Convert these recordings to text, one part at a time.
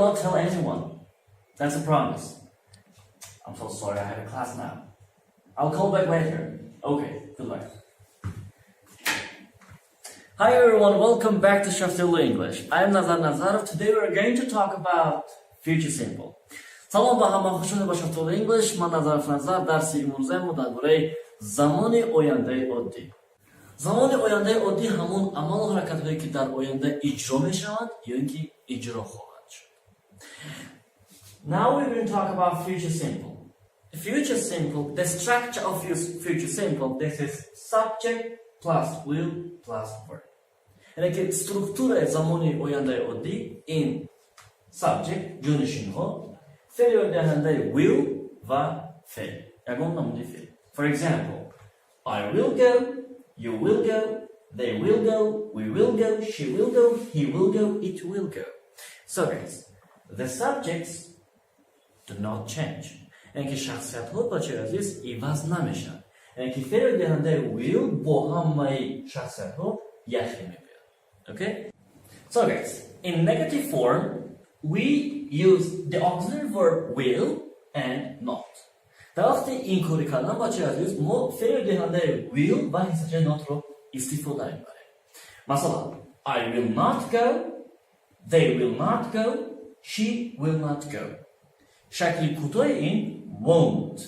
not tell anyone. That's a promise. I'm so sorry, I have a class now. I'll call back later. Okay, goodbye. Hi everyone, welcome back to Shaftulu English. I am Nazar Nazarov. Today we are going to talk about future simple. Салом ба ҳама, хуш омадед ба Shaftulu English. Ман Назаров Назар. Дарси имрӯзаи мо дар бораи замони ояндаи оддӣ. Замони ояндаи оддӣ ҳамон амалу ҳаракатҳое, ки дар оянда иҷро мешаванд ё ин ки иҷро хоҳанд шуд. Now we're going to talk about future simple. Future simple, the structure of future simple, this is subject plus will plus verb. Яъне ки структураи замони ояндаи оддӣ ин subject, ҷонишинҳо, феъли ёридиҳандаи will ва феъл, ягон намуди феъл. For example, I will go, you will go, they will go, we will go, she will go, he will go, it will go. So guys, the subjects do not change. Яъне ки шахсиятҳо, бачаи азиз, иваз намешаванд. Яъне ки феъли диҳандаи will бо ҳамаи шахсиятҳо якхел мебояд. Okay? So guys, in negative form, we use the auxiliary verb will and not. Дар вақти инкорӣ кардан, бачаи азиз, мо феъли диҳандаи will ва ҳиссачаи not ро истифода мебарем. Масалан, I will not go, they will not go, she will not go. Шакли кӯтоҳи ин won't.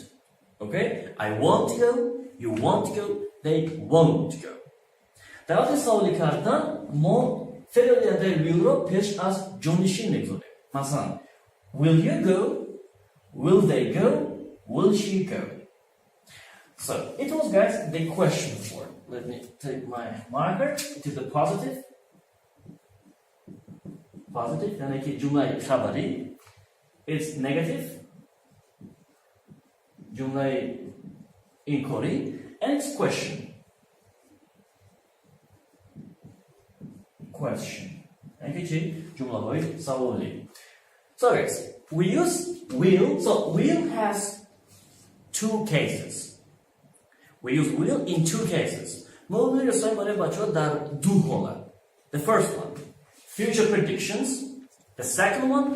Okay? I won't go, you won't go, they won't go. Дар вақти саволӣ кардан мо феъли диҳандаи will ро пеш аз ҷонишин мегузорем. Масалан, will you go? Will they go? Will she go? So, it was, guys, the question form. Let me take my marker. It is the positive. Positive, яъне ки ҷумлаи хабарӣ. It's negative. Ҷумлаи инкорӣ. And it's question. Question. Яъне ки чӣ? Ҷумлаҳои саволӣ. So guys, we use will. So will has two cases. We use will in two cases. Мо will ро барои бачаҳо дар ду ҳолат. The first one, future predictions. The second one,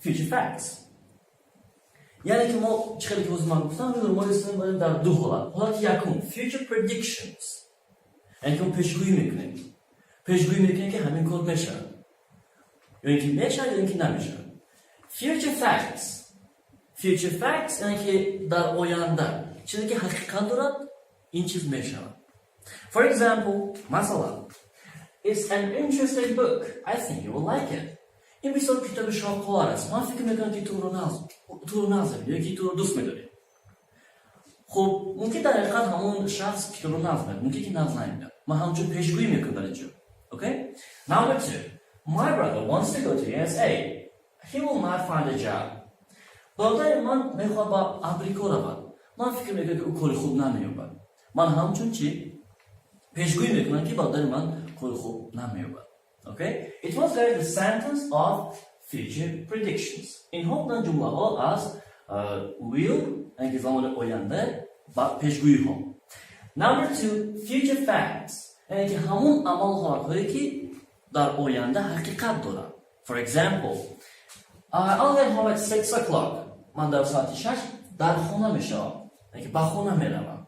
future facts. Яъне ки мо чӣ хеле ки ҳозир ман гуфтам, will мо истифода мебарем дар ду ҳолат. Ҳолати якум, future predictions. Яъне ки мо пешгӯӣ мекунем. Пешгӯӣ мекунем, ки ҳамин кор мешавад. Ё ин ки мешавад, ё ин ки намешавад. Future facts. Future facts, яъне ки дар оянда чизе ки ҳақиқат дорад, ин чиз мешавад. For example, масалан, it's an interesting book. I think you will like it. Ин бисёр китоби шавқовар аст. Ман фикр мекунам, ки туро нағз ё ки туро дӯст медорӣ. Хуб, мумкин дар ҳақиқат ҳамон шахс китобро нағз меяд, мумкин ки нағз намеяд. Ман ҳамчун пешгӯӣ мекунам дар инҷо. Okay? Number two. My brother wants to go to USA. He will not find a job. Бародари ман мехоҳад ба Амрико равад. Ман фикр мекунам, ки ӯ кори хуб намеёбад. Ман ҳамчун чӣ? Пешгӯӣ мекунам, ки бародари ман кори хуб намеёбад. Okay? It was very the sentence of future predictions. Инҳо буданд ҷумлаҳо аз will, яъне ки замони оянда ва пешгӯиҳо. Number two, future facts. Яъне ки ҳамон амалу ҳолатҳое, ки дар оянда ҳақиқат доранд. For example, I'll get home at 6 o'clock. Ман дар соати 6 дар хона мешавам. Яъне ки ба хона меравам.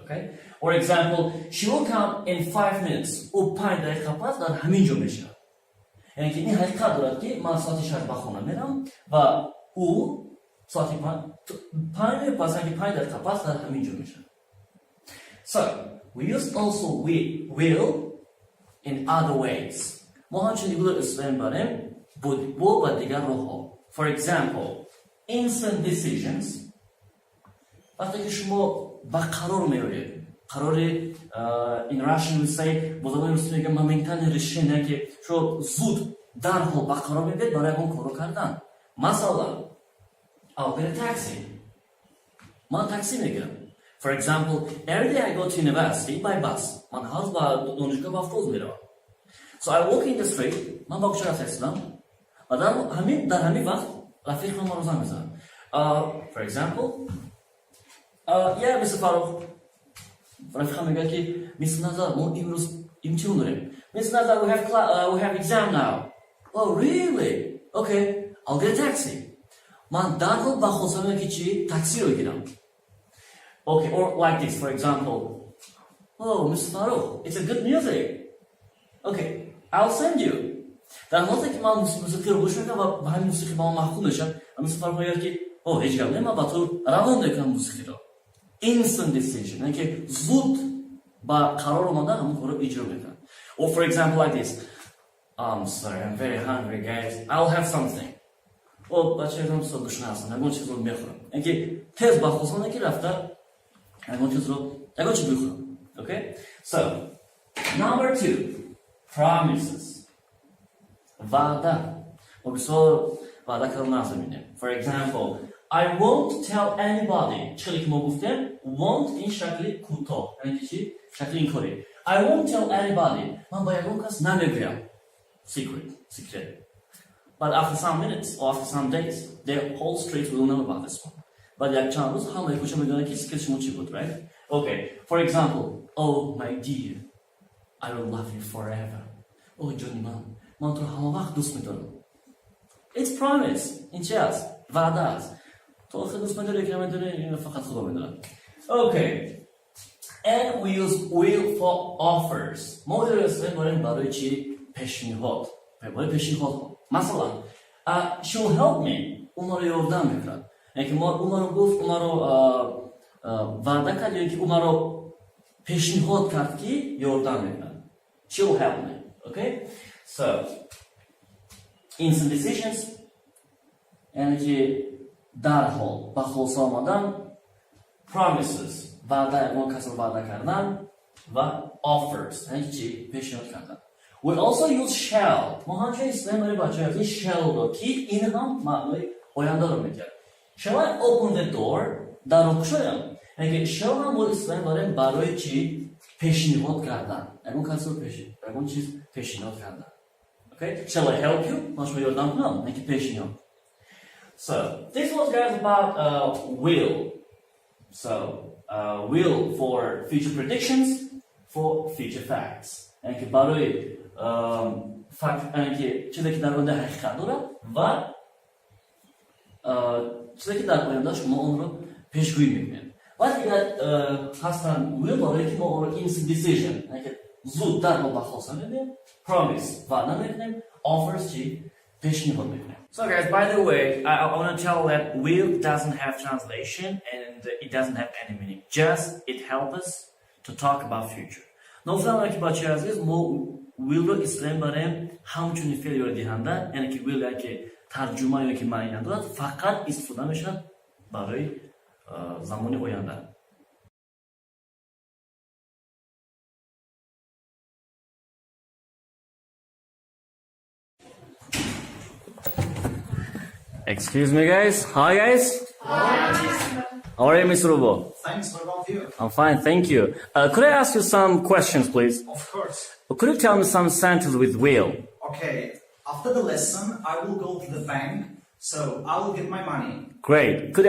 Okay? Or example, she will come in 5 minutes. Ӯ 5 дақиқа пас дар ҳамин ҷо мешавад. Яъне ки ин ҳақиқат дорад, ки ман соати 6 ба хона мерам ва ӯ соати 5 пас, яъне ки 5 дақиқа пас дар ҳамин ҷо мешавад. So, we use also we will in other ways. Мо ҳамчунин will истифода мебарем бо ба дигар роҳҳо. For example, instant decisions. Вақте ки шумо ба қарор меоед, қарори, in Russian we say, бо забони русӣ мегӯям, моментальное решение, ки шумо зуд дарҳол ба қарор мебиед барои ягон корро кардан. Масалан, I'll get a taxi. Ман такси мегирам. For example, every day I go to university by bus. Ман ҳар рӯз ба донишгоҳ ба автобус меравам. So I walk in the street. Ман ба кӯча рафта истодам ва дар ҳамин вақт рафиқам маро занг мезанад. For example, yeah, Mr. Farooq. Рафиқам мегӯяд, ки Mr. Nazar, мо имрӯз имтиҳон дорем. Mr. Nazar, we have exam now. Oh, really? Okay. I'll get a taxi. Ман дарҳол ба хулоса меоям, ки чӣ, таксиро гирам. Okay, or like this, for example. Oh, Mr. Farooq, it's a good music. Okay, I'll send you. Дар ҳолате ки ман мусиқиро гӯш мекунам ва ба ҳамин мусиқӣ ба ман маъқул мешавад, ва Mr. Farooq мегӯяд, ки о, ҳеҷ гап не, ман ба ту равон мекунам мусиқиро. Instant decision, яъне ки зуд ба қарор омада, ҳамон корро иҷро мекунад. Or for example like this. I'm sorry, I'm very hungry, guys. I'll have something. О, бачаҳо, бисёр гушна ҳастам, ягон чизро мехӯрам. Яъне ки тез ба хулоса ки рафта ягон чизро, ягон чиз бихӯрам. Okay? So, number two, promises. Ваъда. Мо бисёр ваъда кардан назаминем. For example, I won't tell anybody. Чӣ хеле ки мо гуфтем, won't ин шакли кӯтоҳ, яъне ки чӣ? Шакли инкорӣ. I won't tell anybody. Ман ба ягон кас намегӯям. Secret, secret. But after some minutes or after some days, the whole street will know about this one. Баъд як чанд рӯз ҳамаи кӯча медонад, ки secret шумо чӣ буд, right? Okay. For example, oh my dear, I will love you forever. О, ҷони ман, ман туро ҳама вақт дӯст медорам. It's promise. Ин чи аст? Ваъда аст. То охир дӯст медорӣ ё намедорӣ, инро фақат Худо медонад. Okay. And we use will for offers. Мо will истифода мебарем барои чӣ? Пешниҳод. Барои пешниҳодҳо. Масалан, she'll help me. Ӯ маро ёрдам мекунад. Яъне ки ӯ маро гуфт, ӯ маро ваъда кард ё ки ӯ маро пешниҳод кард, ки ёрдам мекунад. She'll help me. Okay? So, instant decisions, яъне ки дарҳол ба хулоса омадан, promises, ваъда, ягон касро ваъда кардан, ва offers, яъне ки чӣ, пешниҳод кардан. We also use shall. Мо ҳамчунин истифода мебарем, бачаҳои азиз, shall-ро, ки ин ҳам маънои ояндаро медиҳад. Shall I open the door? Дарро кушоям? Яъне ки shall ҳам мо истифода мебарем барои чӣ? Пешниҳод кардан. Ягон касро ягон чиз пешниҳод кардан. Okay? Shall I help you? Ман шумо ёрдам кунам? Яъне ки пешниҳод. So, this was, guys, about will. So, will for future predictions, for future facts. Яъне ки барои факт, яъне ки чизе ки дар оянда ҳақиқат дорад ва чизе ки дар оянда шумо онро пешгӯӣ мекунед. Ва дигар ҳастанд will, барое ки мо онро instant decision, яъне ки зуд дарҳол ба хулоса мебием, promise, ваъда мекунем, offers, чӣ, пешниҳод мекунем. So guys, by the way, I want to tell that will doesn't have translation and it doesn't have any meaning. Just it helps us to talk about future. Ногуфтам, ки бачаи азиз, мо will-ро истифода мебарем ҳамчун феъл ёридиҳанда, яъне ки will яке тарҷума ё ки маъни надорад, фақат истифода мешавад барои замони оянда. Excuse me, guys. Hi, guys. Hi. How are you, Mr. Rubo? Thanks. What about you? I'm fine, thank you. Could I ask you some questions, please? Of course. Could you tell me some sentence with will? Okay. After the lesson, I will go to the bank, so I will get my money. Great. Could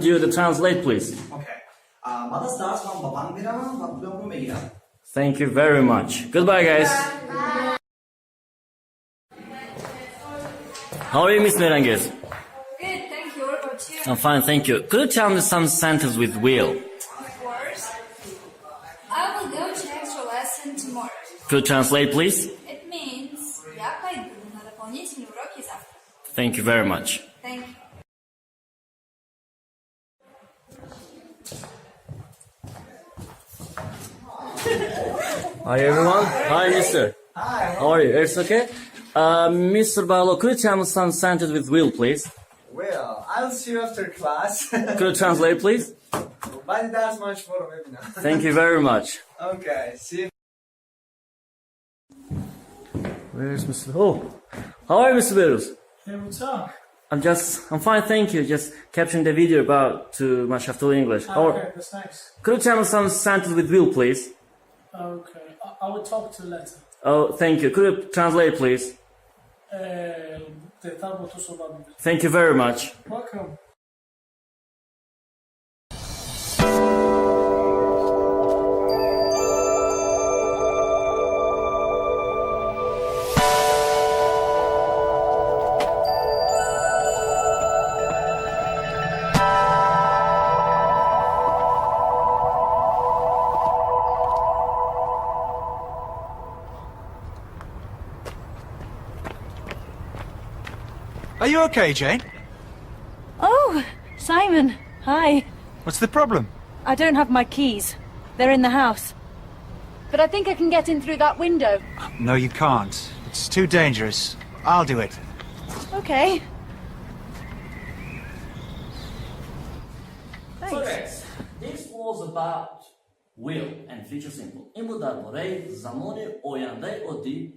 you translate, please? Okay. Баъд аз дарс ман ба банк меравам ва пуламро мегирам. Thank you very much. Goodbye, guys. How are you, Miss Meranges? Good, thank you. What about you? I'm fine, thank you. Could you tell me some sentence with will? Of course. I will go to extra lesson tomorrow. Could you translate, please? It means я пойду на дополнительные уроки завтра. Thank you very much. Thank you. Hi, everyone. Hi, mister. Hi. How are you? It's okay? Mr. Barlow, could you tell me some sentence with will, please? Well, I'll see you after class. Could you translate, please? баъди дарс ман шуморо мебинам. Thank you very much. Okay, see you. Where's Mr. Oh, how are you, Mr. Berus? Hey, what's up? I'm fine, thank you. Just capturing the video about to my Shaftuli English. How Okay, that's nice. Could you tell me some sentence with will, please? Okay, I will talk to you later. Oh, thank you. Could you translate, please? Детал бо ту суҳбат мекунам. Thank you very much. Welcome. Are you okay, Jane? Oh, Simon. Hi. What's the problem? I don't have my keys. They're in the house. But I think I can get in through that window. No, you can't. It's too dangerous. I'll do it. Okay. So guys, this was about will and future simple. Ин буд дар бораи замони ояндаи оддӣ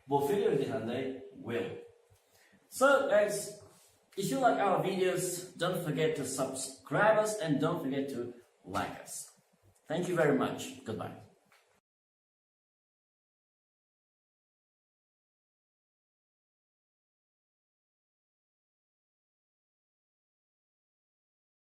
бо феъли ёридиҳандаи will. So guys, if you like our videos, don't forget to subscribe us and don't forget to like us. Thank you very much. Goodbye.